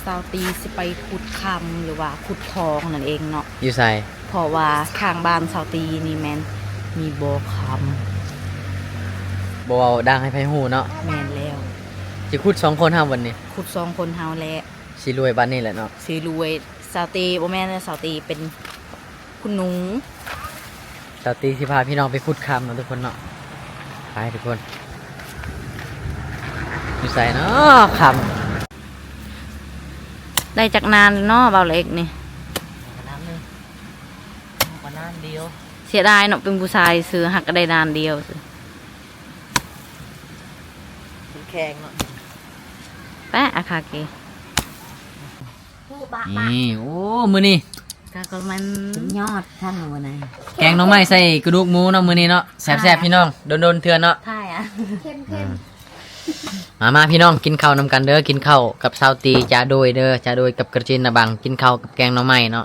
ສາວຕີຊິໄປຂຸດຄຳ ຫຼືວ່າຂຸດທອງນັ້ນເອງເນາະ. ຢູ່ໃສ? ເພາະວ່າຂ້າງບ້ານສາວຕີນີ້ແມ່ນມີບໍ່ຄຳ. ບໍ່ເວົ້າດັງໃຫ້ໃຜຮູ້ເນາະ. ແມ່ນແລ້ວ. ຊິຂຸດສອງຄົນເຮົາບັດນີ້. ຂຸດສອງຄົນເຮົາແຫຼະ. ຊິລວຍປານນີ້ແຫຼະເນາະ. ຊິລວຍ. ສາວຕີ ບໍ່ແມ່ນ ສາວຕີເປັນຄຸນໜູ. ສາວຕີຊິພາພີ່ນ້ອງໄປຂຸດຄຳເນາະທຸກຄົນເນາະ. ໄປທຸກຄົນ. ຢູ່ໃສເນາະຄຳ? ໄດ້ຈັກນານເນາະ ບ່າວເລັກນີ້? ນານໜຶ່ງ ນານດຽວ. ເສຍດາຍເນາະ ເປັນຜູ້ຊາຍຊື່ ຫາກກໍໄດ້ນານດຽວຊື່. ມັນແຂງເນາະ. ແປະ ອາຄາເກ. ນີ້ ໂອ້ ມື້ນີ້ ກະກະມັນ ສຸດຍອດທັງມື້ນີ້. ແກງໜໍ່ໄມ້ໃສ່ກະດູກໝູເນາະ ມື້ນີ້ເນາະ. ແຊບໆ ພີ່ນ້ອງ ດົນໆ ເທື່ອເນາະ. ເຄັມໆ. ມາໆ ພີ່ນ້ອງ ກິນເຂົ້ານຳກັນເດີ. ກິນເຂົ້າກັບສາວຕີ ຈາໂດຍເດີ ຈາໂດຍກັບກະຈິນນະບັງ ກິນເຂົ້າກັບແກງໜໍ່ໄມ້ເນາະ.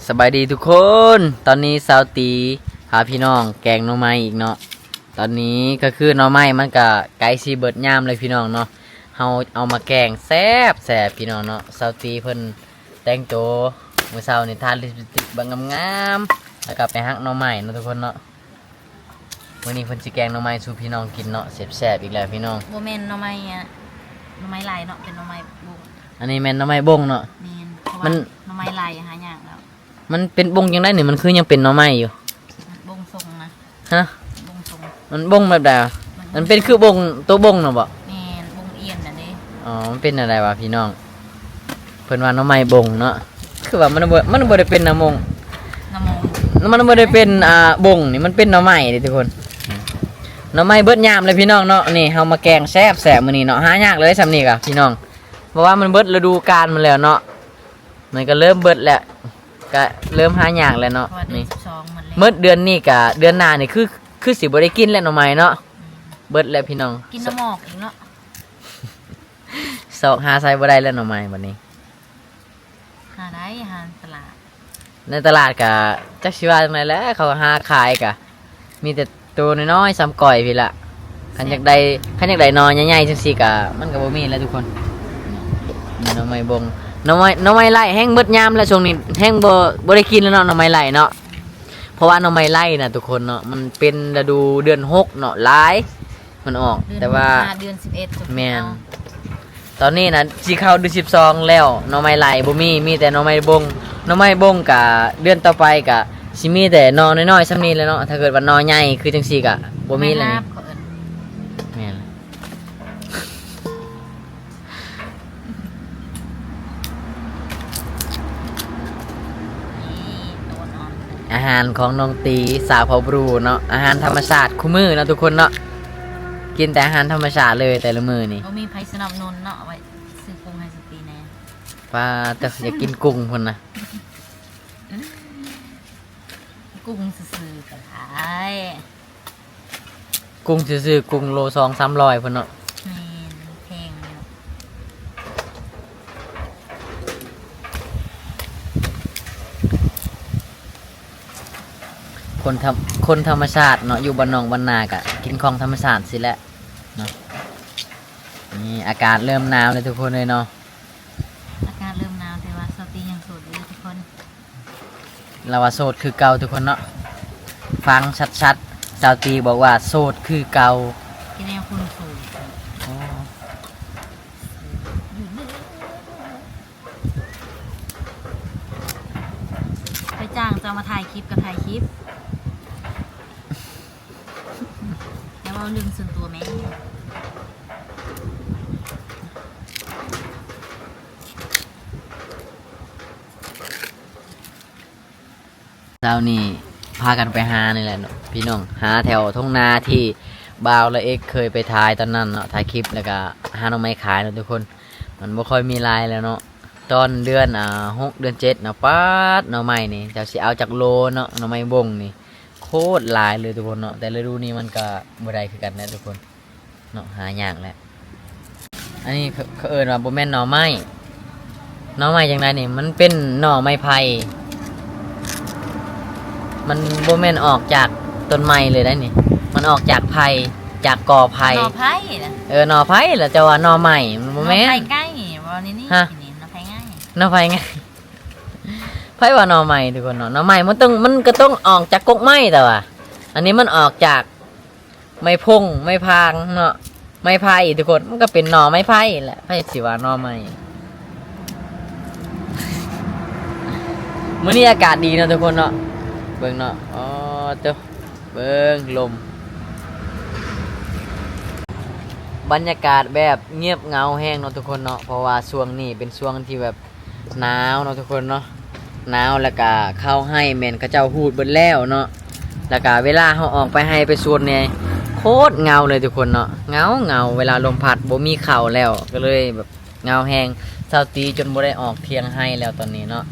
ສະບາຍດີທຸກຄົນ. ຕອນນີ້ສາວຕີພາພີ່ນ້ອງແກງໜໍ່ໄມ້ອີກເນາະ. ຕອນນີ້ກໍຄືໜໍ່ໄມ້ມັນກໍໃກ້ຊິເບິດຍາມແລ້ວພີ່ນ້ອງເນາະ. ເຮົາເອົາມາແກງແຊບໆ ພີ່ນ້ອງເນາະ. ສາວຕີເພິ່ນແຕ່ງໂຕມື້ເຊົ້ານີ້ ທາລິບສະຕິກບັກງາມໆ ແລ້ວກໍໄປຫັກໜໍ່ໄມ້ເນາະທຸກຄົນເນາະ. ມື້ນີ້ເພິ່ນຊິແກງໜໍ່ໄມ້ສູ່ພີ່ນ້ອງກິນເນາະ. ແຊບໆ ອີກແລ້ວພີ່ນ້ອງ. ບໍ່ແມ່ນໜໍ່ໄມ້ອະ ໜໍ່ໄມ້ໄລ່ເນາະ ເປັນໜໍ່ໄມ້ບົ້ງ. ອັນນີ້ແມ່ນໜໍ່ໄມ້ບົ້ງເນາະ. ແມ່ນ ເພາະວ່າ ມັນ ໜໍ່ໄມ້ໄລ່ຫາຍາກແລ້ວ. ມັນເປັນບົ້ງຈັ່ງໃດນີ້? ມັນຄືຍັງເປັນໜໍ່ໄມ້ຢູ່. ມັນບົ້ງຊົງນະ. ຮະ? ບົ້ງຊົງ. ມັນບົ້ງແບບໃດ? ມັນບົ້ງ ມັນເປັນຄືບົ້ງ ໂຕບົ້ງນະບໍ? ແມ່ນ ບົ້ງອຽນນະເດ້. ອໍ ມັນເປັນແນວໃດວະພີ່ນ້ອງ? ເພິ່ນວ່າໜໍ່ໄມ້ບົ້ງເນາະ. ຄືວ່າມັນບໍ່ ມັນບໍ່ໄດ້ເປັນໜໍ່ມົງ ໜໍ່ມົງ. ມັນບໍ່ໄດ້ເປັນ ອ່າ ບົ້ງນີ້ ມັນເປັນໜໍ່ໄມ້ເດ້ທຸກຄົນ. ໜໍ່ໄມ້ເບິດຍາມເລີຍພີ່ນ້ອງເນາະ. ນີ້ເຮົາມາແກງແຊບໆ ມື້ນີ້ເນາະ. ຫາຍາກເລີຍຊ່ຳນີ້ກະພີ່ນ້ອງ ເພາະວ່າມັນເບິດລະດູການມັນແລ້ວເນາະ. ມັນກໍເລີ່ມເບິດແລ້ວ ກໍເລີ່ມຫາຍາກແລ້ວເນາະ. ເພາະວ່າເດືອນ ນີ້ ສິບສອງໝົດແລ້ວ. ໝົດເດືອນນີ້ກໍເດືອນໜ້ານີ້ຄື ຄືຊິບໍ່ໄດ້ກິນແລ້ວໜໍ່ໄມ້ເນາະ. ອືມ ເບິດແລ້ວພີ່ນ້ອງ. ກິນໜໍ່ໝອກອີກເນາະ. ຊອກຫາໃສບໍ່ໄດ້ແລ້ວໜໍ່ໄມ້ບັດນີ້. ຫາໄດ້ ຫາຕະຫຼາດ. ໃນຕະຫຼາດກະຈັກຊິວ່າຈັ່ງໃດແຫຼະ ເຂົາຫາຂາຍກະມີແຕ່ໂຕນ້ອຍໆ ສ່ຳກ້ອຍພີ້ລະ. ຄັນຢາກໄດ້ ຄັນຢາກໄດ້ໜໍ່ໃຫຍ່ໆ ຈັ່ງຊີ້ກະມັນກະບໍ່ມີແຫຼະທຸກຄົນ. ໜໍ່ໄມ້ບົ້ງ ໜໍ່ໄມ້ ໜໍ່ໄມ້ໄລ່ແຮ່ງເບິດຍາມແລ້ວ ຊ່ວງນີ້ແຮ່ງບໍ່ ບໍ່ໄດ້ກິນແລ້ວເນາະ ໜໍ່ໄມ້ໄລ່ເນາະ. ເພາະວ່າໜໍ່ໄມ້ໄລ່ນະທຸກຄົນເນາະ ມັນເປັນລະດູເດືອນຫົກເນາະ ຫຼາຍ ມັນອອກ ເດືອນ ແຕ່ວ່າ ຫົກ ເດືອນສິບເອັດ. ແມ່ນ ຕອນນີ້ນະຊິເຂົ້າເດືອນສິບສອງແລ້ວ ໜໍ່ໄມ້ໄລ່ບໍ່ມີ ມີແຕ່ໜໍ່ໄມ້ບົ້ງ. ໜໍ່ໄມ້ບົ້ງກະເດືອນຕໍ່ໄປກະຊິມີແຕ່ໜໍ່ນ້ອຍໆ ຊ່ຳນີ້ແຫຼະເນາະ. ຖ້າເກີດວ່າໜໍ່ໃຫຍ່ຄືຈັ່ງຊີ້ກະບໍ່ມີແລ້ວນີ້. ແມ່ນ ນີ້ໂຕນອນ ອາຫານຂອງນ້ອງຕີ ສາວເຜົ່າບຣູເນາະ ອາຫານທຳມະຊາດຄູ່ມື້ເນາະທຸກຄົນເນາະ. ກິນແຕ່ອາຫານທຳມະຊາດເລີຍແຕ່ລະມື້ນີ້. ບໍ່ມີໃຜສະໜັບສະໜູນເນາະ ໄວ້ຊື້ປຸງໃຫ້ສາວຕີແດ່. ປາດເຕີ ຢາກກິນກຸ້ງພຸ້ນນະ. ກຸ້ງຊື່ໆ ກໍໄດ້. ກຸ້ງຊື່ໆ ກຸ້ງໂລສອງສາມຮ້ອຍພຸ້ນເນາະ. ແມ່ນ ແພງຢູ່. ຄົນທຳ ຄົນທຳມະຊາດເນາະ ຢູ່ບ້ານນອກບ້ານນາກະກິນຂອງທຳມະຊາດຊີ້ແຫຼະເນາະ. ນີ້ອາກາດເລີ່ມໜາວແລ້ວທຸກຄົນເອີຍເນາະ. ອາກາດເລີ່ມໜາວ ແຕ່ວ່າສາວຕີຍັງໂສດຢູ່ເດີທຸກຄົນ. ລາວວ່າໂສດຄືເກົ່າທຸກຄົນເນາະ. ຟັງຊັດໆ ສາວຕີບອກວ່າໂສດຄືເກົ່າ. ຄືແນວຄົນໂສດ. ໂອ້ ໄປຈ້າງເຈົ້າມາຖ່າຍຄລິບກໍຖ່າຍຄລິບ. ຢ່າເວົ້າເລື່ອງສ່ວນຕົວແມ່. ເຊົ້ານີ້ພາກັນໄປຫານີ້ແຫຼະເນາະພີ່ນ້ອງ ຫາແຖວທົ່ງນາທີ່ບ່າວລະເອັກເຄີຍໄປຖ່າຍຕອນນັ້ນເນາະ ຖ່າຍຄລິບ ແລ້ວກະຫາໜໍ່ໄມ້ຂາຍເນາະທຸກຄົນ. ມັນບໍ່ຄ່ອຍມີຫຼາຍແລ້ວເນາະ ຕອນເດືອນ ອ່າ ຫົກ ເດືອນເຈັດເນາະ. ປາດ ໜໍ່ໄມ້ນີ້ ເຈົ້າຊິເອົາຈັກໂລເນາະ ໜໍ່ໄມ້ບົ້ງນີ້ ໂຄດຫຼາຍເລີຍທຸກຄົນເນາະ. ແຕ່ລະດູນີ້ມັນກະບໍ່ໄດ້ຄືກັນແຫຼະທຸກຄົນ. ເນາະ ຫາຍາກແຫຼະ. ອັນນີ້ເຂົາ ເຂົາເອີ້ນວ່າບໍ່ແມ່ນໜໍ່ໄມ້ ໜໍ່ໄມ້ຈັ່ງໃດນີ້ ມັນເປັນໜໍ່ໄມ້ໄຜ່ ມັນບໍ່ແມ່ນອອກຈາກຕົ້ນໄມ້ເລີຍໄດ໋ນີ້ ມັນອອກຈາກໄຜ່. ຈາກກໍໄຜ່ ໜໍ່ໄຜ່ນະ ເອີ ໜໍ່ໄຜ່ລະ ເຈົ້າວ່າໜໍ່ໄມ້ ມັນບໍ່ແມ່ນ ໜໍ່ໄຜ່ໄງ ບໍ່ນີ້ນີ້ ຮະ ນີ້ໜໍ່ໄຜ່ໄງ ໜໍ່ໄຜ່ໄງ ໃຜວ່າໜໍ່ໄມ້ທຸກຄົນເນາະ ໜໍ່ໄມ້ມັນຕ້ອງ ມັນກໍຕ້ອງອອກຈາກກົກໄມ້ ແຕ່ວ່າ ອັນນີ້ມັນອອກຈາກໄມ້ພົງ ໄມ້ພາງເນາະ ໄມ້ໄຜ່ທຸກຄົນ ມັນກໍເປັນໜໍ່ໄມ້ໄຜ່ແຫຼະ ໃຜຊິວ່າໜໍ່ໄມ້ ມື້ນີ້ອາກາດດີເນາະທຸກຄົນເນາະ ເບິ່ງເນາະ ອໍ ໂຕ ເບິ່ງລົມ ບັນຍາກາດແບບງຽບເຫງົາແຮງເນາະທຸກຄົນເນາະ ເພາະວ່າຊ່ວງນີ້ເປັນຊ່ວງທີ່ແບບໜາວເນາະທຸກຄົນເນາະ ໜາວ ແລ້ວກະເຂົ້າໄຮ່ແມ່ນເຂົາເຈົ້າຮູດເບິດແລ້ວເນາະ ແລ້ວກະເວລາເຮົາອອກໄປໄຮ່ໄປສວນນີ້ ໂຄດເຫງົາເລີຍທຸກຄົນເນາະ ເຫງົາໆ ເວລາລົມພັດບໍ່ມີເຂົ້າແລ້ວ ກໍເລີຍແບບເຫງົາແຮງ ຊາວຕີຈົນບໍ່ໄດ້ອອກຖຽງໄຮ່ແລ້ວຕອນນີ້ເນາະ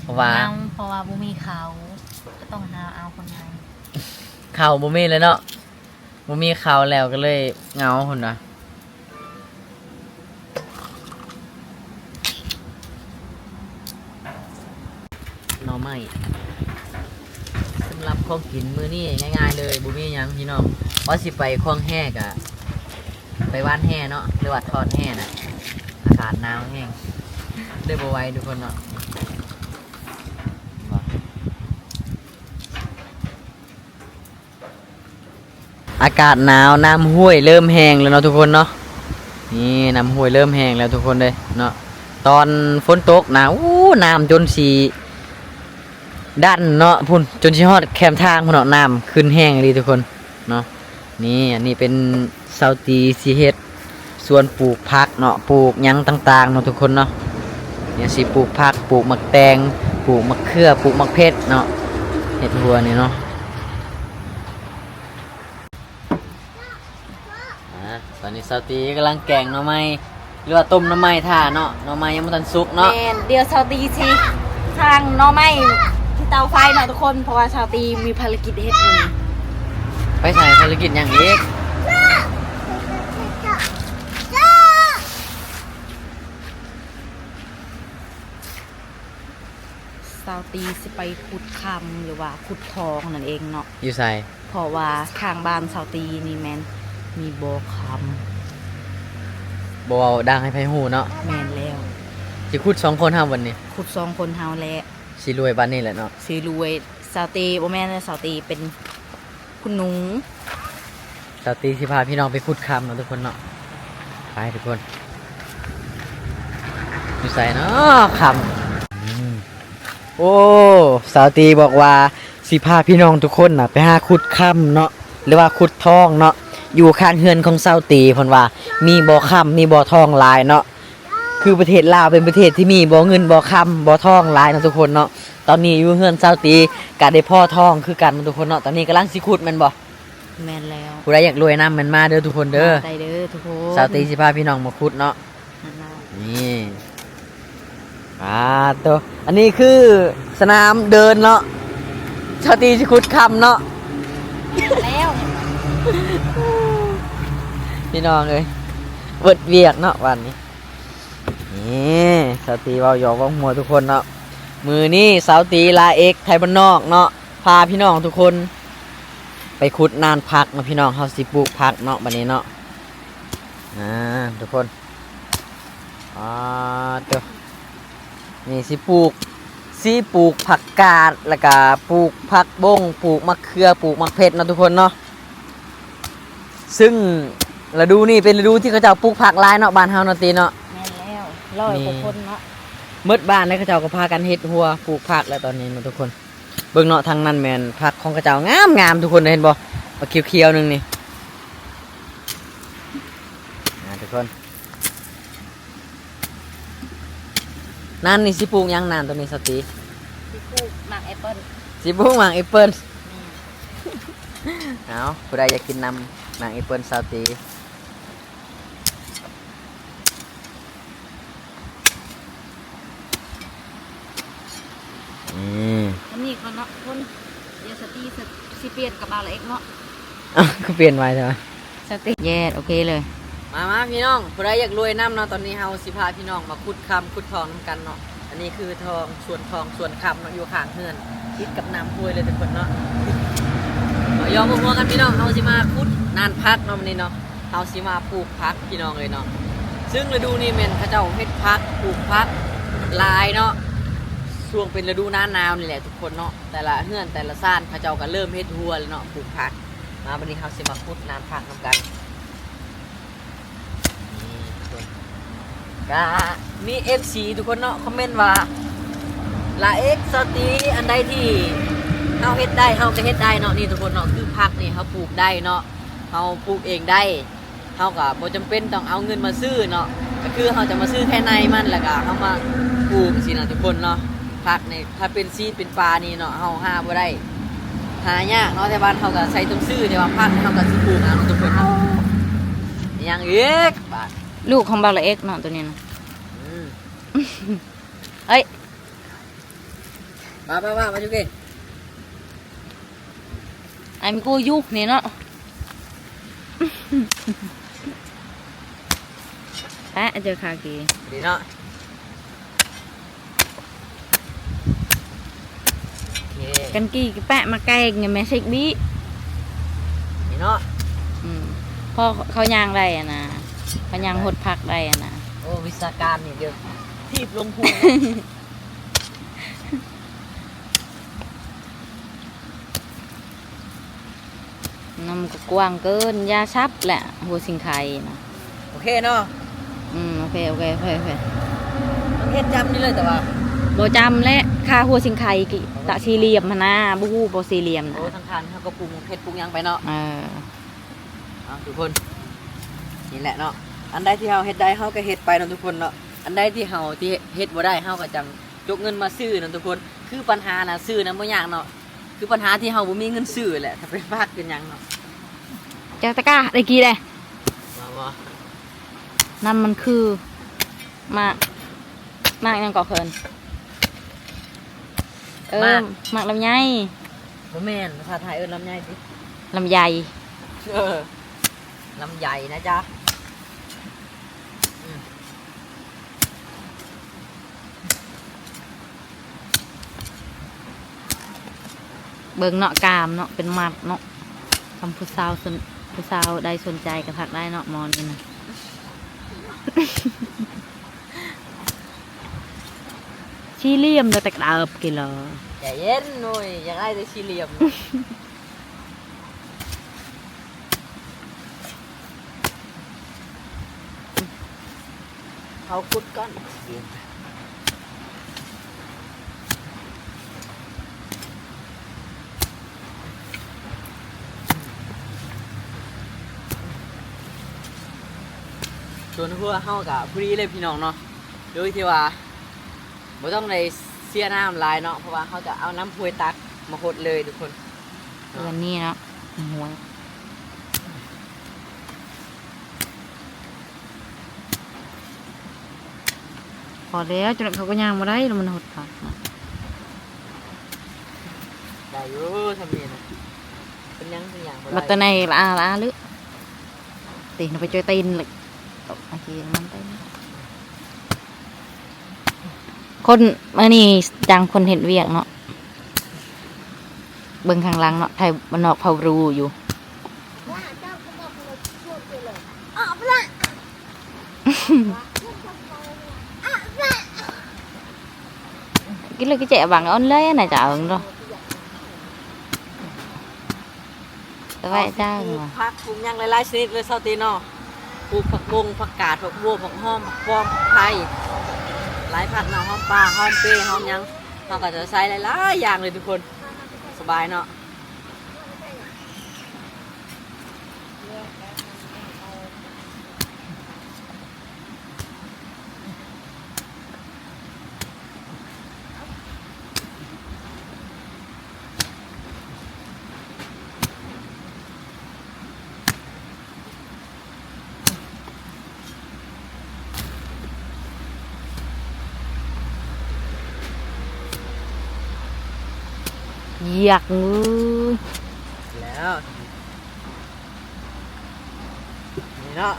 ເພາະວ່າ ເຫງົາ ເພາະວ່າບໍ່ມີເຂົ້າ ກໍຕ້ອງຫາເອົາຄົນໃໝ່ ເຂົ້າບໍ່ມີເລີຍເນາະ ບໍ່ມີເຂົ້າແລ້ວກໍເລີຍເຫງົາພຸ້ນນະ ໜໍ່ໄມ້ ສຳລັບຂອງກິນມື້ນີ້ງ່າຍໆເລີຍ ບໍ່ມີຫຍັງພີ່ນ້ອງ ວ່າຊິໄປຂວາງແຮ່ກະໄປຫວ່ານແຮ່ເນາະ ຫຼືວ່າຖອນແຮ່ນະ ອາກາດໜາວແຮງ ເລີຍບໍ່ໄຫວທຸກຄົນເນາະ ອາກາດໜາວ ນ້ຳຫ້ວຍເລີ່ມແຫ້ງແລ້ວເນາະທຸກຄົນເນາະ ນີ້ນ້ຳຫ້ວຍເລີ່ມແຫ້ງແລ້ວທຸກຄົນເອີຍເນາະ ຕອນຝົນຕົກນະ ໂອ້ ນ້ຳຈົນຊິດັນເນາະ ພຸ້ນ ຈົນຊິຮອດແຄມທາງພຸ້ນເນາະ ນ້ຳຂຶ້ນແຮງອີ່ຫຼີທຸກຄົນເນາະ ນີ້ ອັນນີ້ເປັນຊາວຕີຊິເຮັດ ສວນປູກຜັກເນາະ ປູກຫຍັງຕ່າງໆເນາະທຸກຄົນເນາະ ນີ້ຊິປູກຜັກ ປູກໝາກແຕງ ປູກໝາກເຂືອ ປູກໝາກເຜັດເນາະ ເຮັດຮົ້ວນີ້ເນາະ ອາ ຕອນນີ້ຊາວຕີກຳລັງແກງໜໍ່ໄມ້ ຫຼືວ່າຕົ້ມໜໍ່ໄມ້ຖ້າເນາະ ໜໍ່ໄມ້ຍັງບໍ່ທັນສຸກເນາະ ແມ່ນ ດຽວຊາວຕີຊິສ້າງໜໍ່ໄມ້ທີ່ເຕົາໄຟເນາະທຸກຄົນ ເພາະວ່າຊາວຕີມີພາລະກິດເຮັດມື້ນີ້ ໄປໃສ ພາລະກິດຫຍັງອີກ? ຊາວຕີຊິໄປຂຸດຄຳ ຫຼືວ່າຂຸດທອງນັ້ນເອງເນາະ ຢູ່ໃສ? ເພາະວ່າຂ້າງບ້ານຊາວຕີນີ້ແມ່ນມີບໍ່ຄຳ ບໍ່ເວົ້າດັງໃຫ້ໃຜຮູ້ເນາະ ແມ່ນແລ້ວ ຊິຂຸດສອງຄົນເຮົາບັດນີ້ ຂຸດສອງຄົນເຮົາແຫຼະ ຊິລວຍປານນີ້ແຫຼະເນາະ ຊິລວຍ ຊາວຕີ ບໍ່ແມ່ນ ຊາວຕີເປັນ ຄຸນໜູ ຊາວຕີຊິພາພີ່ນ້ອງໄປຂຸດຄຳເນາະທຸກຄົນເນາະ ໄປທຸກຄົນ ຢູ່ໃສເນາະຄຳ ອືມ ໂອ້ ຊາວຕີບອກວ່າຊິພາພີ່ນ້ອງທຸກຄົນນະໄປຫາຂຸດຄຳເນາະ ຫຼືວ່າຂຸດທອງເນາະ ຢູ່ຂ້າງເຮືອນຂອງຊາວຕີ ເພິ່ນວ່າມີບໍ່ຄຳ ມີບໍ່ທອງຫຼາຍເນາະ ຄືປະເທດລາວເປັນປະເທດທີ່ມີບໍ່ເງິນບໍ່ຄຳບໍ່ທອງຫຼາຍເນາະທຸກຄົນເນາະ ຕອນນີ້ຢູ່ເຮືອນຊາວຕີກະໄດ້ພໍທອງຄືກັນເນາະທຸກຄົນເນາະ ຕອນນີ້ກຳລັງຊິຂຸດແມ່ນບໍ່? ແມ່ນແລ້ວ ຜູ້ໃດຢາກລວຍນຳແມ່ນມາເດີທຸກຄົນເດີ ມາໄດ້ເດີທຸກຄົນ ຊາວຕີຊິພາພີ່ນ້ອງມາຂຸດເນາະ ແມ່ນແລ້ວ ນີ້ ອາໂຕ ອັນນີ້ຄືສະໜາມເດີນເນາະ ຊາວຕີຊິຂຸດຄຳເນາະ ແມ່ນແລ້ວ ພີ່ນ້ອງເອີຍ ເບິດວຽກເນາະບາດນີ້ ນີ້ ຊາວຕີເວົ້າຢອກເວົ້າຫົວທຸກຄົນເນາະ ມື້ນີ້ຊາວຕີລາເອັກໄທບ້ານນອກເນາະ ພາພີ່ນ້ອງທຸກຄົນໄປຂຸດນານຜັກເນາະ ພີ່ນ້ອງ ເຮົາຊິປູກຜັກເນາະ ບັດນີ້ເນາະ ອາ ທຸກຄົນ ອາໂຕ ນີ້ຊິປູກ ຊິປູກຜັກກາດ ແລ້ວກະປູກຜັກບົ້ງ ປູກໝາກເຂືອ ປູກໝາກເຜັດເນາະທຸກຄົນເນາະ ຊຶ່ງລະດູນີ້ເປັນລະດູທີ່ເຂົາເຈົ້າປູກຜັກຫຼາຍເນາະ ບ້ານເຮົາເນາະຕີເນາະ ແມ່ນແລ້ວ ຮ້ອຍກວ່າຄົນເນາະ ໝົດບ້ານເລີຍ ເຂົາເຈົ້າກໍພາກັນເຮັດຮົ້ວປູກຜັກແລ້ວຕອນນີ້ເນາະທຸກຄົນ ເບິ່ງເນາະ ທາງນັ້ນແມ່ນຜັກຂອງເຂົາເຈົ້າງາມໆ ທຸກຄົນເຫັນບໍ່ ບັກຂຽວໆ ໜຶ່ງນີ້ ອ່າ ທຸກຄົນ ນັ້ນນີ້ຊິປູກຫຍັງນັ້ນ ໂຕນີ້ສາວຕີ ຊິປູກໝາກແອບເປິ້ນ ຊິປູກໝາກແອບເປິ້ນ ແມ່ນ ເອົາ ຜູ້ໃດຢາກກິນນຳໝາກແອບເປິ້ນສາວຕີ ອືມ ອັນນີ້ກ່ອນເນາະທຸກຄົນ ດຽວສາວຕີຊິປ່ຽນກັບບ່າວລາເອັກເນາະ ອ້າວ ຄືປ່ຽນໄວແທ້ວະ? ສະຕິ ແຍດ ໂອເຄເລີຍ ມາໆ ພີ່ນ້ອງ ຜູ້ໃດຢາກລວຍນຳເນາະ ຕອນນີ້ເຮົາຊິພາພີ່ນ້ອງມາຂຸດຄຳຂຸດທອງນຳກັນເນາະ ອັນນີ້ຄືທອງ ສວນທອງ ສວນຄຳເນາະ ຢູ່ຂ້າງເຮືອນ ຕິດກັບນ້ຳຫ້ວຍເລີຍທຸກຄົນເນາະ ມາ ດຽວມາຮ່ວມກັນພີ່ນ້ອງ ເຮົາຊິມາຂຸດນານຜັກເນາະ ມື້ນີ້ເນາະ ເຮົາຊິມາປູກຜັກພີ່ນ້ອງເອີຍເນາະ. ຊຶ່ງລະດູນີ້ແມ່ນເຂົາເຈົ້າເຮັດຜັກ ປູກຜັກຫຼາຍເນາະ ຊ່ວງເປັນລະດູໜາໜາວນີ້ແຫຼະທຸກຄົນເນາະ. ແຕ່ລະເຮືອນແຕ່ລະຊານເຂົາເຈົ້າກໍເລີ່ມເຮັດຮົ້ວແລ້ວເນາະ ປູກຜັກ. ມາ ບັດນີ້ເຮົາຊິມາຂຸດນານຜັກນຳກັນ. ນີ້ທຸກຄົນ ກະມີເອັຟຊີທຸກຄົນເນາະ ຄອມເມັນວ່າ ລາເອັກ ສາວຕີ ອັນໃດທີ່ເຮົາເຮັດໄດ້ ເຮົາກໍເຮັດໄດ້ເນາະ. ນີ້ທຸກຄົນເນາະ ຄືຜັກນີ້ເຮົາປູກໄດ້ເນາະ ເຮົາປູກເອງໄດ້ ເຮົາກໍບໍ່ຈຳເປັນຕ້ອງເອົາເງິນມາຊື້ເນາະ ກໍຄືເຮົາຈະມາຊື້ແຕ່ໃນມັນ ແລ້ວກໍເຮົາມາປູກຊີ້ນະທຸກຄົນເນາະ. ຜັກນີ້ ຖ້າເປັນຊີເປັນປານີ້ເນາະ ເຮົາຫາບໍ່ໄດ້ ຫາຍາກເນາະ ແຕ່ບ້ານເຮົາກໍໃສ່ຕົງຊື້ ແຕ່ວ່າຜັກເຮົາກໍຊິປູກເອົາເນາະທຸກຄົນເນາະ. ອີຫຍັງອີກບາດ? ລູກຂອງບັກລາເອັກເນາະ ໂຕນີ້ນະ. ອືມ ເອີຍ ມາ ມາ ມາ ມາຢູ່ພີ້. ອາຍມີກູຢູ່ນີ້ເນາະ ປະເຈີຄາກີ ດີເນາະ. ໂອເຄ ກັນກີກະປະມາແກງແມ່ເຊັກບີ ນີ້ເນາະ. ອືມ ພໍເຂົາຍ່າງໄດ້ຫັ້ນນະ ເຂົາຍ່າງຫົດຜັກໄດ້ຫັ້ນນະ. ໂອ້ ວິຊາການນີ້ເດີ ຖີບລົງຫົວ. ນຳກໍກວ້າງເກີນ ຢ່າສັບແຫຼະ ຫົວສິງໄຄນະ. ໂອເຄເນາະ. ອືມ ໂອເຄ ໂອເຄ ໂອເຄ ໂອເຄ ຕ້ອງເຮັດຈຳນີ້ເລີຍ ແຕ່ວ່າບໍ່ຈຳແຫຼະ ຄາຫົວສິງໄຄກິ ຕະສີ່ຫຼ່ຽມຫັ້ນນາ ບໍ່ຮູ້ບໍ່ສີ່ຫຼ່ຽມນະ. ໂອ້ ທາງທາງເຮົາກໍປຸງເຜັດປຸງຫຍັງໄປເນາະ. ເອີ ເອົາທຸກຄົນ ນີ້ແຫຼະເນາະ ອັນໃດທີ່ເຮົາເຮັດໄດ້ ເຮົາກໍເຮັດໄປເນາະທຸກຄົນເນາະ. ອັນໃດທີ່ເຮົາ ທີ່ເຮັດບໍ່ໄດ້ ເຮົາກໍຈັ່ງ ຈົກເງິນມາຊື້ນຳທຸກຄົນ. ຄືປັນຫານະ ຊື້ນຳບໍ່ຍາກເນາະ ຄືປັນຫາທີ່ເຮົາບໍ່ມີເງິນຊື້ແຫຼະ ຖ້າເປັນຜັກເປັນຫຍັງເນາະ. ຈັກຕະກ້າໄດ້ກີເດ້ ວ່າບໍ່ ນຳມັນຄື ໝາກ ໝາກຫຍັງເກາະເຂີນ ເອີ ໝາກ ໝາກລຳໄຍ ບໍ່ແມ່ນ ພາສາໄທເອີ້ນລຳໄຍຕິ ລຳໄຍ ເອີ ລຳໄຍນະຈ໊ະ. ເບິ່ງເນາະ ກາມເນາະ ເປັນມັດເນາະ. ຄັນຜູ້ສາວສົນ ຜູ້ສາວໃດສົນໃຈກໍທັກໄດ້ເນາະ ໝໍນີ້ນະ. ສີ່ຫຼ່ຽມແຕ່ກະເດີບກິໂລ. ໃຈເຢັນ ໂອ້ຍ ຢາກໄດ້ແຕ່ສີ່ຫຼ່ຽມ. ເຮົາຂຸດກ່ອນ ສ່ວນຫົວເຮົາກະພໍດີເລີຍພີ່ນ້ອງເນາະ ໂດຍທີ່ວ່າ ບໍ່ຕ້ອງໄດ້ເສຍນ້ຳຫຼາຍເນາະ ເພາະວ່າເຮົາຈະເອົານ້ຳຫ້ວຍຕັກມາຫົດເລີຍທຸກຄົນ. ເຮືອນນີ້ເນາະ ຫ້ວຍ ພໍແລ້ວ ຈົນເຂົາກໍຍ່າງບໍ່ໄດ້ແລ້ວ ມັນຫົດຄັກນະ. ໄດ້ຢູ່ ຊ່ຳນີ້ນະ ເປັນຫຍັງຄືຍ່າງບໍ່ໄດ້ ບັດຕະໄນລະອາລະອາເລີຍ ຕີນໄປເຈີຕີນເລີຍ ໂອເຄ ມັນໄປ. ຄົນມື້ນີ້ຈ້າງຄົນເຮັດວຽກເນາະ ເບິ່ງຂ້າງຫຼັງເນາະ ໄທບ້ານນອກເຜົ່າບຣູຢູ່. ກິນເລີຍ ກິແຈະບັງອອນເລີຍນະ ຈະເອົາເນາະ. ສະບາຍຈັ່ງ ປູກຜັກ ປູກຫຍັງຫຼາຍໆຊະນິດເລີຍ ຊາວຕີເນາະ. ປູກຜັກບົ້ງ ຜັກກາດ ຜັກບົວ ຜັກຫອມ ຜັກຟອມ ຜັກໄຜ່ ຫຼາຍຜັກເນາະ ຫອມປ່າ ຫອມເປ ຫອມຫຍັງ ເຮົາກໍຈະໃຊ້ຫຼາຍໆຢ່າງເລີຍທຸກຄົນ. ສະບາຍເນາະ. ຢາກງື ແລ້ວ ນີ້ເນາະ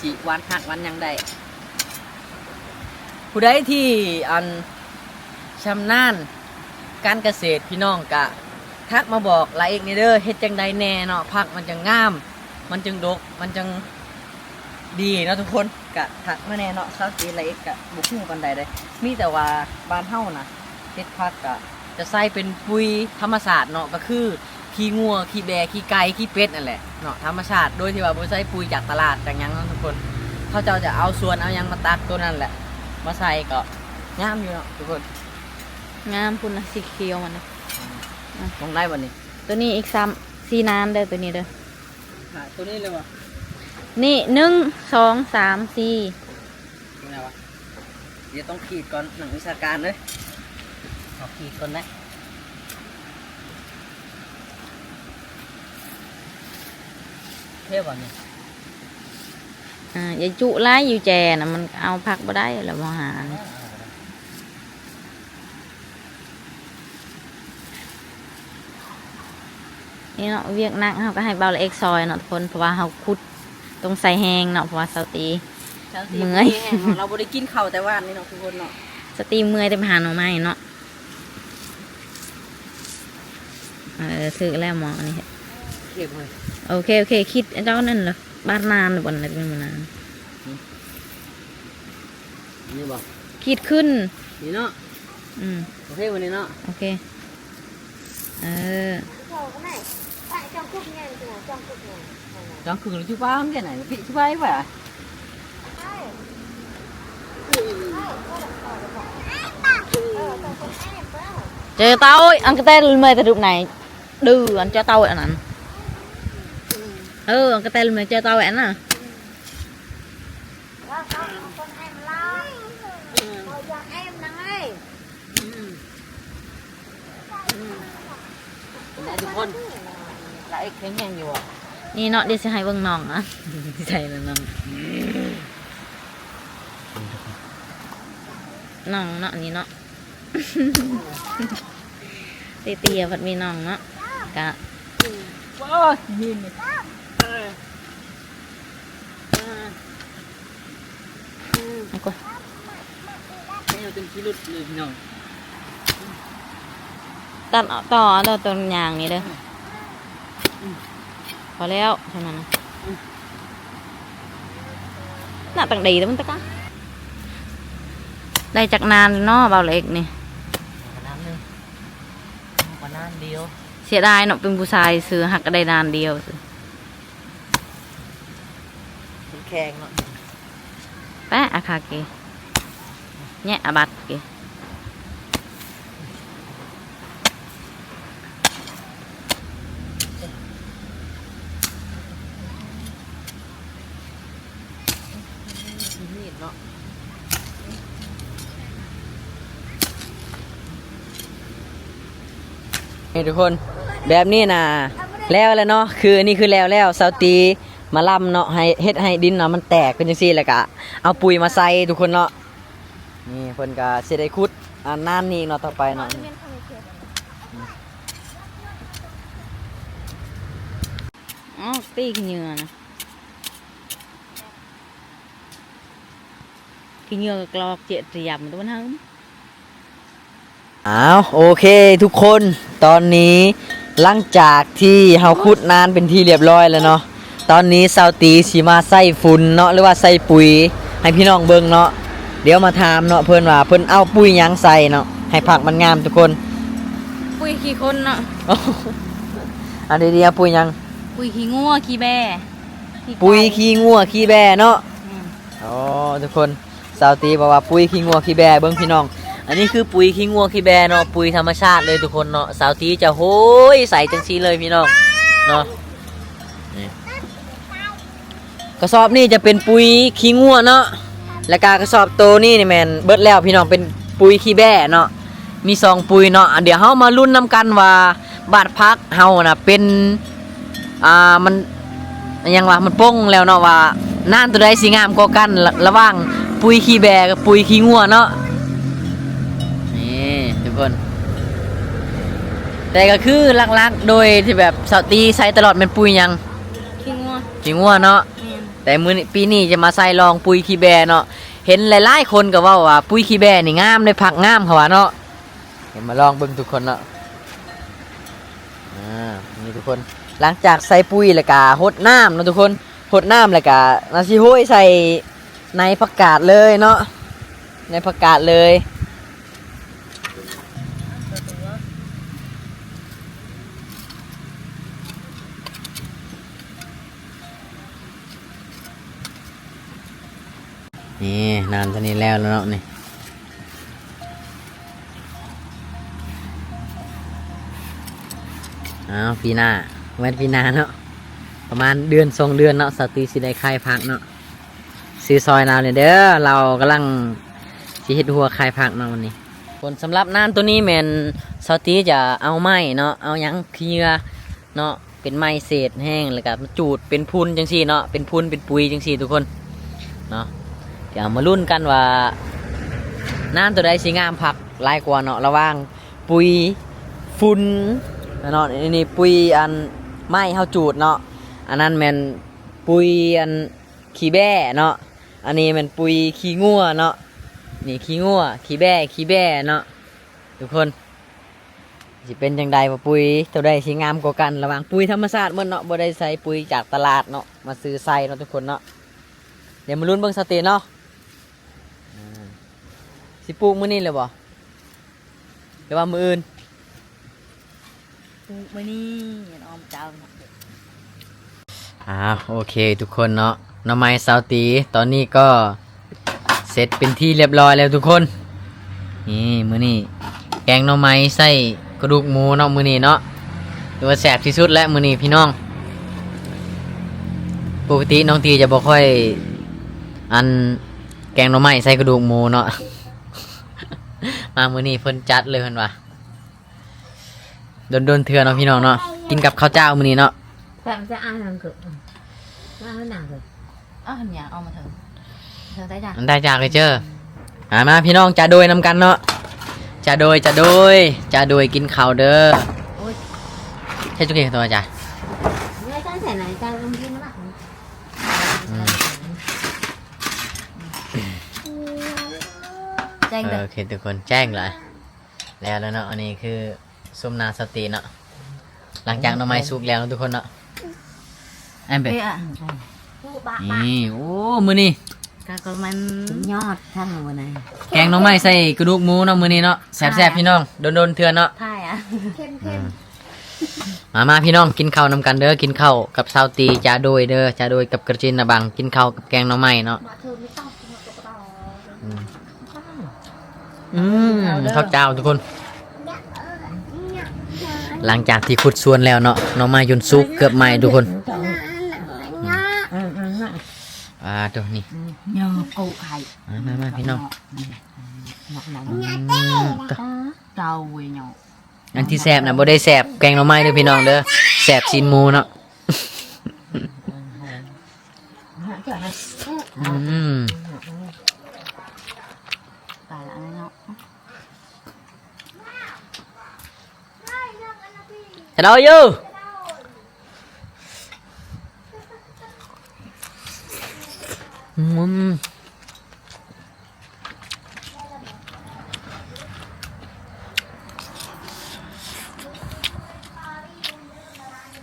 ຊິຫວ່ານຜັກຫວ່ານຫຍັງໄດ້. ຜູ້ໃດທີ່ ອັນ ຊຳນານການກະເສດ ພີ່ນ້ອງກະ ທັກມາບອກລາເອັກແດ່ເດີ ເຮັດຈັ່ງໃດແດ່ເນາະ ຜັກມັນຈັ່ງງາມ ມັນຈຶ່ງດົກ ມັນຈັ່ງດີເນາະທຸກຄົນ. ກະທັກມາແດ່ເນາະ ຊາວຈີນລາເອັກກະບໍ່ຮູ້ປານໃດເດ້ ມີແຕ່ວ່າບ້ານເຮົານະ ເຮັດຜັກກະຈະໃຊ້ເປັນປຸຍທຳມະຊາດເນາະ ກະຄືຂີ້ງົວ ຂີ້ແບ້ ຂີ້ໄກ່ ຂີ້ເປັດນັ້ນແຫຼະເນາະ ທຳມະຊາດ ໂດຍທີ່ວ່າບໍ່ໃຊ້ປຸຍຈາກຕະຫຼາດຈາກຫຍັງເນາະທຸກຄົນ. ເຂົາເຈົ້າຈະເອົາສວນເອົາຫຍັງມາຕັກໂຕນັ້ນແຫຼະ ມາໃສ່ກໍງາມຢູ່ເນາະທຸກຄົນ. ງາມພຸ້ນນະ ສີຂຽວມັນນະ ອືມ ຕ້ອງໄດ້ບໍ່ນີ້? ໂຕນີ້ອີກຊ້ຳ ສີ່ນານເດີ ໂຕນີ້ເດີ. ຂາດຕົວນີ້ເລີຍບໍ່? ນີ້ ໜຶ່ງ ສອງ ສາມ ສີ່ ຕົວໃດວະ? ດຽວຕ້ອງຂີດກ່ອນ ນັກວິຊາການເອີຍ ເອົາຂີດກ່ອນນະ. ເທ່ບໍ່ນີ້? ອ່າ ຢ່າຈຸຫຼາຍ ຢູ່ແຈນະ ມັນເອົາຜັກບໍ່ໄດ້ລະ ບໍ່ຫານີ້. ນີ້ເນາະ ວຽກໜັກເຮົາກໍໃຫ້ເບົາລະເອັກຊ່ອຍເນາະທຸກຄົນ ເພາະວ່າເຮົາຂຸດຕ້ອງໃຊ້ແຮງເນາະ ເພາະວ່າຊາວຕີ ຊາວຕີ ເມື່ອຍ ເມື່ອຍແຮງເນາະ ເຮົາບໍ່ໄດ້ກິນເຂົ້າແຕ່ວານນີ້ເນາະທຸກຄົນເນາະ. ຊາວຕີເມື່ອຍແຕ່ໄປຫາໜໍ່ໄມ້ເນາະ. ເອີ ຖືກແລ້ວໝໍນີ້ ເກັບເລີຍ. ໂອເຄ ໂອເຄ ຄິດເຈົ້ານັ້ນລະ ບາດນານບໍ່ນະ ແຕ່ບໍ່ນານ. ນີ້ບໍ່? ຂີດຂຶ້ນ ນີ້ເນາະ. ອືມ ໂອເຄບໍ່ນີ້ເນາະ? ໂອເຄ ເອີ ຈ້ອງຄືກຢູ່ປານແຕ່ໄຫນ ພີ່ຊິໄປວ່າ ເຈົ້າເຕົ້າ ອັນກະແຕລະເມື່ອຍແຕ່ດຸບໄນ ດື້ ອັນເຈົ້າເຕົ້າອັນນັ້ນ ເອີ ອັນກະແຕລະເມື່ອຍເຈົ້າເຕົ້າອັນນະ. ນີ້ເນາະ ດຽວຊິໃຫ້ເບິ່ງນ້ອງນະ ໃສ່ນະນ້ອງ ນ້ອງເນາະ ນີ້ເນາະ ເຕ້ໆ ພັດມີນ້ອງເນາະ ກະ ໂອ້ຍ ຫີນນີ້ ເອີ. ເອົາກ່ອນ ໃຫ້ເອົາຈົນຂີ້ຫຼຸດເລີຍພີ່ນ້ອງ ຕັດເອົາຕໍ່ເອົາຕົ້ນຍາງນີ້ເດີ ພໍແລ້ວ ເທົ່ານັ້ນນະ ໜ້າຕັ້ງດີແຕ່ມັນຕະກະ ໄດ້ຈັກນານເນາະ ເບົາເລັກນີ້ ນານໜຶ່ງ ນານດຽວ ເສຍດາຍເນາະ ເປັນຜູ້ຊາຍຊື່ ຫາກກໍໄດ້ນານດຽວຊື່. ມັນແຂງເນາະ ແປະອາຄາເກ ແຍະອາບັດເກ ມີດເນາະ. ນີ້ທຸກຄົນ ແບບນີ້ນະ ແລ້ວແລ້ວເນາະ ຄື ນີ້ຄືແລ້ວແລ້ວ ຊາວຕີມາລຳເນາະ ໃຫ້ ເຮັດໃຫ້ດິນເນາະມັນແຕກເປັນຈັ່ງຊີ້ ແລ້ວກະເອົາປຸຍມາໃສ່ທຸກຄົນເນາະ. ນີ້ເພິ່ນກະຊິໄດ້ຂຸດ ອັນນັ້ນນີ້ເນາະ ຕໍ່ໄປເນາະ ອໍ ຕີຂີ້ເຫຍື້ອນະ. ຂີ້ເຫຍື້ອກະກລອກເຈະຕຽມຕົວເຮົາ. ອ້າວ ໂອເຄທຸກຄົນ ຕອນນີ້ຫຼັງຈາກທີ່ເຮົາຂຸດນານເປັນທີ່ລຽບຮ້ອຍແລ້ວເນາະ ຕອນນີ້ຊາວຕີຊິມາໃສ່ຝຸ່ນເນາະ ຫຼືວ່າໃສ່ປຸຍໃຫ້ພີ່ນ້ອງເບິ່ງເນາະ. ດຽວມາຖາມເນາະເພິ່ນວ່າເພິ່ນເອົາປຸຍຫຍັງໃສ່ເນາະ ໃຫ້ຜັກມັນງາມທຸກຄົນ. ປຸຍຂີ້ຄົນເນາະ. ອັນນີ້ເອົາປຸຍຫຍັງ? ປຸຍຂີ້ງົວຂີ້ແບ້. ປຸຍຂີ້ງົວຂີ້ແບ້ເນາະ. ແມ່ນ. ອໍ ທຸກຄົນ ຊາວຕີບອກວ່າປຸຍຂີ້ງົວຂີ້ແບ້ເບິ່ງພີ່ນ້ອງ ອັນນີ້ຄືປຸຍຂີ້ງົວຂີ້ແບ້ເນາະ ປຸຍທຳມະຊາດເລີຍທຸກຄົນເນາະ ຊາວຕີຈະໂຮຍໃສ່ຈັ່ງຊີ້ເລີຍພີ່ນ້ອງເນາະ ນີ້ ກະສອບນີ້ຈະເປັນປຸຍຂີ້ງົວເນາະ ແລ້ວກະກະສອບໂຕນີ້ນີ້ແມ່ນເບິດແລ້ວພີ່ນ້ອງ ເປັນປຸຍຂີ້ແບ້ເນາະ ມີສອງປຸຍເນາະ ດຽວເຮົາມາລຸ້ນນຳກັນວ່າ ບາດຜັກເຮົານະເປັນ ອ່າ ມັນ ຫຍັງວະ ມັນປົ່ງແລ້ວເນາະວ່າ ນານໂຕໃດຊິງາມກວ່າກັນ ລະ ລະຫວ່າງປຸຍຂີ້ແບ້ກັບປຸຍຂີ້ງົວເນາະ ນີ້ທຸກຄົນ ແຕ່ກໍຄືຫຼັກໆ ໂດຍທີ່ແບບສາວຕີໃຊ້ຕະຫຼອດແມ່ນປຸຍຫຍັງ? ຂີ້ງົວ ຂີ້ງົວເນາະ ແມ່ນ ແຕ່ມື້ນີ້ ປີນີ້ຈະມາໃສ່ລອງປຸຍຂີ້ແບ້ເນາະ ເຫັນຫຼາຍໆ ຄົນກໍເວົ້າວ່າປຸຍຂີ້ແບ້ນີ້ງາມເດ້ ຜັກງາມ ເຂົາວ່າເນາະ. ດຽວມາລອງເບິ່ງທຸກຄົນເນາະ ທຸກຄົນ ຫຼັງຈາກໃສ່ປຸ໋ຍແລ້ວກະຫົດນ້ຳເນາະທຸກຄົນ ຫົດນ້ຳແລ້ວກະໜ້າຊິໂຮຍໃສ່ໃນຜັກກາດເລີຍເນາະ ໃນຜັກກາດເລີຍ. ນີ້ ນ້ຳຕົວນີ້ແລ້ວແລ້ວເນາະນີ້. ອ້າວ ປີໜ້າ ແມ່ນປີໜ້າເນາະ ປະມານເດືອນສອງເດືອນເນາະ ສາວຕີຊິໄດ້ຂາຍຜັກເນາະ. ຊື້ຊ່ອຍລາວແດ່ເດີ ລາວກຳລັງຊິເຮັດຮົ້ວຂາຍຜັກເນາະມື້ນີ້. ຜົນສຳລັບນ້ຳຕົວນີ້ແມ່ນສາວຕີຈະເອົາໄມ້ເນາະ ເອົາຫຍັງ ຂີ້ເຫຍື້ອເນາະ ເປັນໄມ້ເສດແຫ້ງ ແລ້ວກະມາຈູດເປັນຝຸ່ນຈັ່ງຊີ້ເນາະ ເປັນຝຸ່ນເປັນປຸ໋ຍຈັ່ງຊີ້ທຸກຄົນເນາະ. ດຽວເຮົາມາລຸ້ນກັນວ່ານ້ຳຕົວໃດຊິງາມຜັກຫຼາຍກວ່າເນາະ ລະຫວ່າງປຸ໋ຍຝຸ່ນເນາະ ອັນນີ້ປຸ໋ຍອັນໄມ້ເຮົາຈູດເນາະ ອັນນັ້ນແມ່ນປຸ໋ຍອັນຂີ້ແບ້ເນາະ ອັນນີ້ແມ່ນປຸ໋ຍຂີ້ງົວເນາະ ນີ້ຂີ້ງົວ ຂີ້ແບ້ ຂີ້ແບ້ເນາະ ທຸກຄົນ. ຊິເປັນຈັ່ງໃດວ່າປຸ໋ຍໂຕໃດຊິງາມກວ່າກັນ ລະຫວ່າງປຸ໋ຍທຳມະຊາດໝົດເນາະ ບໍ່ໄດ້ໃສ່ປຸ໋ຍຈາກຕະຫຼາດເນາະ ມາຊື້ໃສ່ເນາະທຸກຄົນເນາະ. ດຽວມາລຸ້ນເບິ່ງສາວຕີເນາະ ອາ ຊິປູກມື້ນີ້ເລີຍບໍ່ ຫຼືວ່າມື້ອື່ນ? ປູກມື້ນີ້ ອອມເຈົ້າ. ອ່າ ໂອເຄທຸກຄົນເນາະ ໜໍ່ໄມ້ສາວຕີຕອນນີ້ກໍເສັດເປັນທີ່ລຽບຮ້ອຍແລ້ວທຸກຄົນ. ນີ້ ມື້ນີ້ແກງໜໍ່ໄມ້ໃສ່ກະດູກໝູເນາະ ມື້ນີ້ເນາະ ຖືວ່າແຊບທີ່ສຸດແລ້ວມື້ນີ້ພີ່ນ້ອງ. ປົກກະຕິນ້ອງຕີຈະບໍ່ຄ່ອຍ ອັນ ແກງໜໍ່ໄມ້ໃສ່ກະດູກໝູເນາະ ມາມື້ນີ້ເພິ່ນຈັດເລີຍເພິ່ນວ່າ. ດົນໆເທື່ອເນາະພີ່ນ້ອງເນາະ ກິນກັບເຂົ້າເຈົ້າມື້ນີ້ເນາະ. ແບບຈະອ່ານໜັງສື ອ່ານໜັງສື ເອົາອັນເນີ້ຍເອົາມາເຖິງ ເຖິງໄດ້ຈ້າ ໄດ້ຈ້າເອີຍເຈີ. ອ່າ ມາພີ່ນ້ອງ ຈາໂດຍນຳກັນເນາະ ຈາໂດຍ ຈາໂດຍ ຈາໂດຍກິນເຂົ້າເດີ. ໂອ້ຍ ໃສ່ຈຸກເກຕົວຈ້າ ອືມ ແຈ້ງເດີ ໂອເຄທຸກຄົນ ແຈ້ງຫຼາຍ. ແລ້ວແລ້ວເນາະ ອັນນີ້ຄືຊົມໜ້າສາວຕີເນາະ ຫຼັງຈາກໜໍ່ໄມ້ສຸກແລ້ວເນາະທຸກຄົນເນາະ. ອັນເປັນ ນີ້ ໂອ້ ມື້ນີ້ກະ ກະມັນຍອດທັງມື້ນີ້ ແກງໜໍ່ໄມ້ໃສ່ກະດູກໝູເນາະ ມື້ນີ້ເນາະ ແຊບໆ ພີ່ນ້ອງ ດົນໆເທື່ອເນາະ ຖ່າຍອະ ເຄັມໆ. ມາໆ ພີ່ນ້ອງ ກິນເຂົ້ານຳກັນເດີ ກິນເຂົ້າກັບສາວຕີ ຈາໂດຍເດີ ຈາໂດຍກັບກະຈິນນະບັງ ກິນເຂົ້າກັບແກງໜໍ່ໄມ້ເນາະ. ອືມ ອືມ ເຂົ້າເຈົ້າທຸກຄົນ. ຫຼັງຈາກທີ່ຂຸດສວນແລ້ວເນາະ ໜໍ່ໄມ້ຈົນສຸກເກືອບໄໝ້ທຸກຄົນ. ອືມ ອືມ ອືມ ອືມ ອ່າ ໂຕນີ້ ເຍາະ ໂກະໄຂ່ ມາໆ ພີ່ນ້ອງ ອືມ ເຈົ້າເວີຍເຍາະ. ອັນທີ່ແຊບນະ ບໍ່ໄດ້ແຊບແກງໜໍ່ໄມ້ເດີພີ່ນ້ອງເດີ ແຊບຊີ້ນໝູເນາະ. ອືມ ຕາຍລະເນາະ Hello you. ອືມ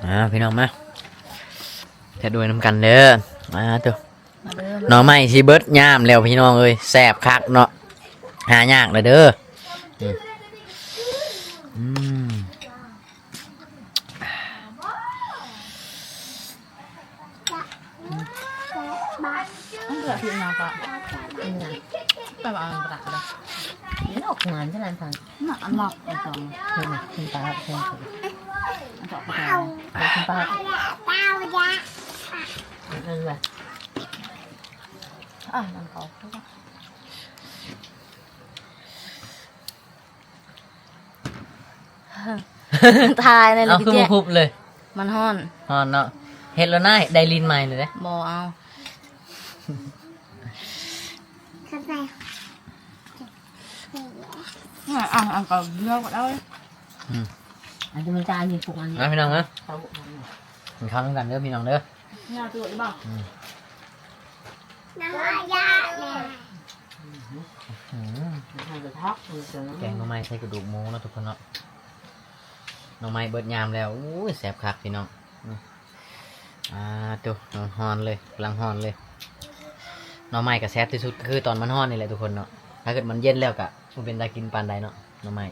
ອ່າ ພີ່ນ້ອງມາ ເຮັດດ້ວຍນຳກັນເດີ. ມາເດີ ມາເດີ ໜໍ່ໄມ້ຊິເບິດຍາມແລ້ວພີ່ນ້ອງເອີຍ ແຊບຄັກເນາະ ຫາຍາກເລີຍເດີ. ອືມ ອືມ ມັນເກືອບຜິດນະປະ ອືມ ແປວ່າເອົາປະເດີ ນອກງານຈະນັ້ນພັງ ນອກອັນນອກອັນຕອງ ເຫັນ ເຫັນປາ ເຫັນ ເຫັນປາ ເຫັນປາ ເຫັນປາ ເຫັນປາ ອ່າ ມັນກໍ ຖ່າຍໃນ ເອົາ ຄືບໍ່ຮຸບເລີຍ ມັນຮ້ອນ ຮ້ອນເນາະ. ເຮັດແລ້ວນາຍ ໄດ້ຫຼິ້ນໃໝ່ເລີຍເດ້. ບໍ່ເອົາ ອ່າ ເອົາກໍເລືອກເອົາ. ອືມ ອັນທີ່ມັນຈານນີ້ ພວກມັນນີ້ ມາພີ່ນ້ອງມາ ເຂົ້າ ກິນເຂົ້ານຳກັນເດີພີ່ນ້ອງເດີ. ອືມ ອືມ ແກງໜໍ່ໄມ້ໃສ່ກະດູກໝູເນາະທຸກຄົນເນາະ. ໜໍ່ໄມ້ເບິດຍາມແລ້ວ. ໂອ້ຍ ແຊບຄັກພີ່ນ້ອງ. ອືມ ອ່າ ໂທ້ ຮ້ອນໆເລີຍ ກຳລັງຮ້ອນເລີຍ. ໜໍ່ໄມ້ກໍແຊບທີ່ສຸດຄືຕອນມັນຮ້ອນນີ້ແຫຼະທຸກຄົນເນາະ. ຖ້າເກີດມັນເຢັນແລ້ວກໍບໍ່ເປັນຕາກິນປານໃດເນາະ ໜໍ່ໄມ້.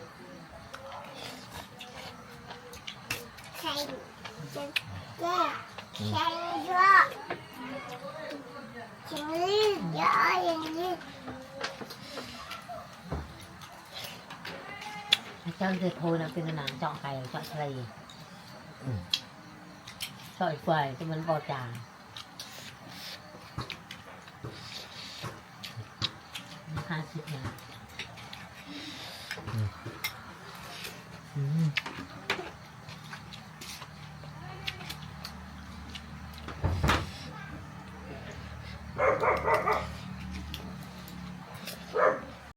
ເຈົ້າເຮັດໂພນເປັນໜັງເຈາະໄກ່ເຈາະທະເລ ອືມ ເຈາະໄກ່ ແຕ່ມັນບໍ່ຈາງ ມັນຄາຊິດນະ ອືມ.